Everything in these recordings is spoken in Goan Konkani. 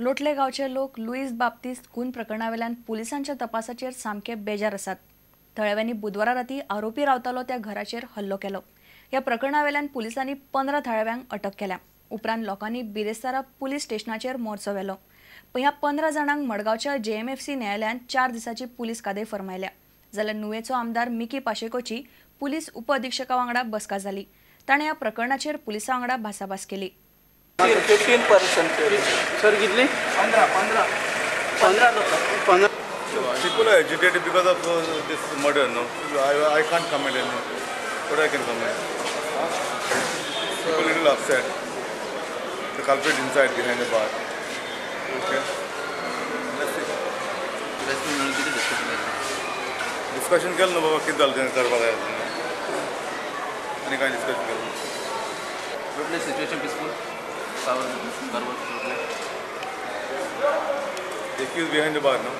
लोटले गांवचे लोक लुईस बाप्तीस्त खून प्रकरणावेल्यान पुलिसांच्या तपासाचेर सामके बेजार आसात. थळाव्यांनी बुधवारा राती आरोपी रावतालो त्या घराचेर हल्लो केलो. ह्या प्रकरणावेल्यान पुलिसांनी 15 थळाव्यांक अटक केल्या. उपरांत लोकांनी बिरेस्तारा पुलीस स्टेशनाचेर मोर्चो व्हेलो. ह्या 15 जाणांक मडगांवच्या JMFC न्यायालयान 4 दिसांची पुलीस कादय फर्मायल्या. जाल्यार नुवेचो आमदार मिकी पाशेकोची पुलीस उपअधिक्षका वांगडा बसका जाली. ताणें ह्या प्रकरणाचेर पुलिसां वांगडा भासाभास केली. 15% सर कितली 15 15. People are agitated because of this murder, no? I can't comment anymore. What I can comment? People are a little upset. The culprit inside behind the bar. Okay. Let's see. Discussion केलं ना बाबा कितें जालें तें करपाक जाय आनी कांय डिस्कशन केलें. Totally situation peaceful. The accused behind the bar, no?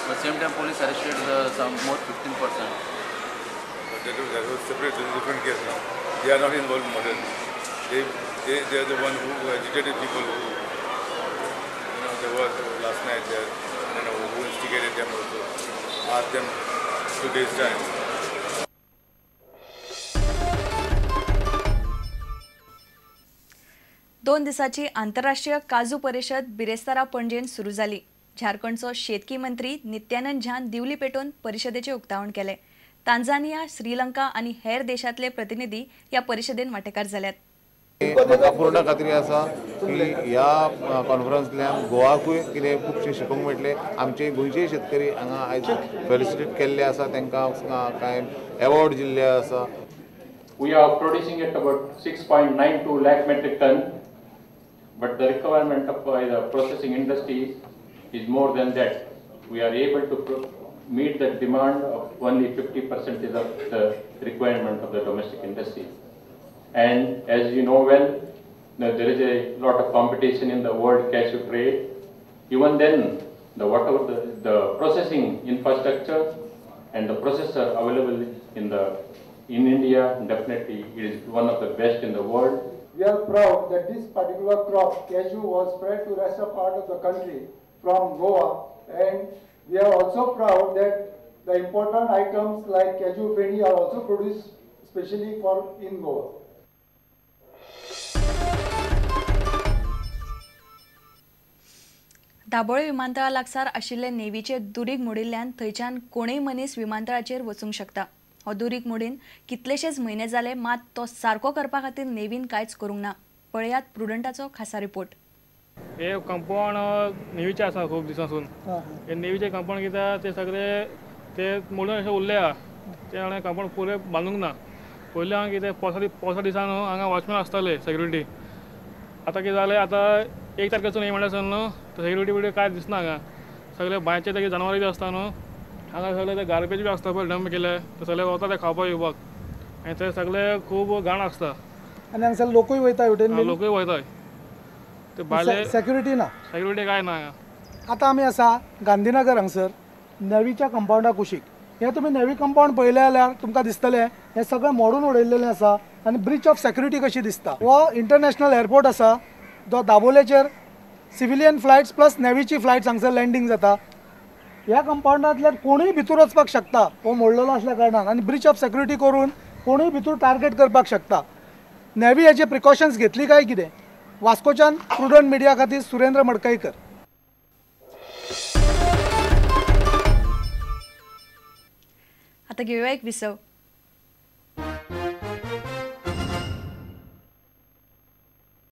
But same time police arrested some more 15%. But that was separate, different case now. They are not involved in murder. They are the one who agitated people who, you know, there was last night there, you know, who instigated them also. Asked them 2 days time. 2 दिसाची आंतरराष्ट्रीय काजू परिषद बिरेस्तारा पणजेन सुरू जाली. झारखंडचो शेतकी मंत्री नित्यानंद झान दिवली पेटोवन परिषदेचे उक्तावण केले. तांजानिया, श्रीलंका आनी हेर देशांतले प्रतिनिधी ह्या परिषदेन वांटेकार जाल्यात. म्हाका पूर्ण खात्री आसा की ह्या कॉन्फरन्सांतल्यान गोवाकूय कितें खुबशें शिकूंक मेळटलें. आमचे गोंयचे शेतकरी हांगा आयज फेलिसिटेट केल्ले आसा, तांकां कांय एवॉर्ड दिल्ले आसा. We are producing at about 6.92 lakh metric ton, but the requirement of the processing industry is more than that. We are able to meet the demand of only 50% of the requirement of the domestic industry. And as you know well, there is a lot of competition in the world cashew trade. Even then, whatever the processing infrastructure and the processor available in India, definitely it is one of the best in the world. We are proud that this particular crop, cashew, was spread to rest of part of the country from Goa, and we are also proud that the important items like cashew feni are also produced specially for in Goa. Dabolim विमानतळा लागसार आशिल्ले नेव्हीचे दुरीग मोडिल्ल्यान थंयच्यान कोणूय मनीस विमानतळाचेर वचूंक शकता. हो दुरीग मोडीन कितलेशेच म्हयने जाले, मात तो सारको करपा खातीर नेव्हीन कांयच करूंक ना. पळयात प्रुडंटाचो खासा रिपोर्ट. हे कंपाउंड नेव्हीचें आसा खूब दिसांसून. हे नेव्हीचें कंपाउंड कित्याक ते सगळे ते मोडून अशें उरले आहा. ते हांवें कंपाउंड पुरें बांदूंक ना. पयलीं हांगा कितें पोसा दिसान न्हू हांगा वॉचमॅन आसताले सेक्युरिटी. आतां कितें जालें, आतां 1 तारखेसून हे म्हणल्यार न्हू सेक्युरिटी बिडी कांय दिसना हांगा. सगळे बांयचे ते जनावरां बी आसता न्हू हांगा, सगळे ते गार्बेज बी आसता पळय डंप केले ते सगळे वता ते खावपाक येवपाक, आनी ते सगळे खूब घाण आसता. आनी हांगसर लोकूय वयता, लोकूय वयताय. ते भायले सेक्युरिटी ना, सेक्युरिटी कांय ना हांगा. आतां आमी आसा गांधीनगर हांगसर नेव्हीच्या कंपाउंडा कुशीक. हें तुमी नेव्ही कंपाउंड पळयलें जाल्यार तुमकां दिसतलें हें सगळें मोडून उडयल्लें आसा आनी ब्रीच ऑफ सेक्युरिटी कशी दिसता. हो इंटरनॅशनल एअरपोर्ट आसा जो दाबोलेचेर सिविलियन फ्लायट्स प्लस नेव्हीची फ्लायट्स हांगसर लँडींग जाता. ह्या कंपाउंडांतल्यान कोणूय भितर वचपाक शकता, हो मोडलेलो आसल्या कारणान, आनी ब्रीच ऑफ सेक्युरिटी करून कोणूय भितर टार्गेट करपाक शकता. नेव्ही हेजे प्रिकॉशन्स घेतली काय कितें? वास्कोच्यान प्रुडंट मिडिया खातीर सुरेंद्र मडकईकर. आता घेऊया एक विसव.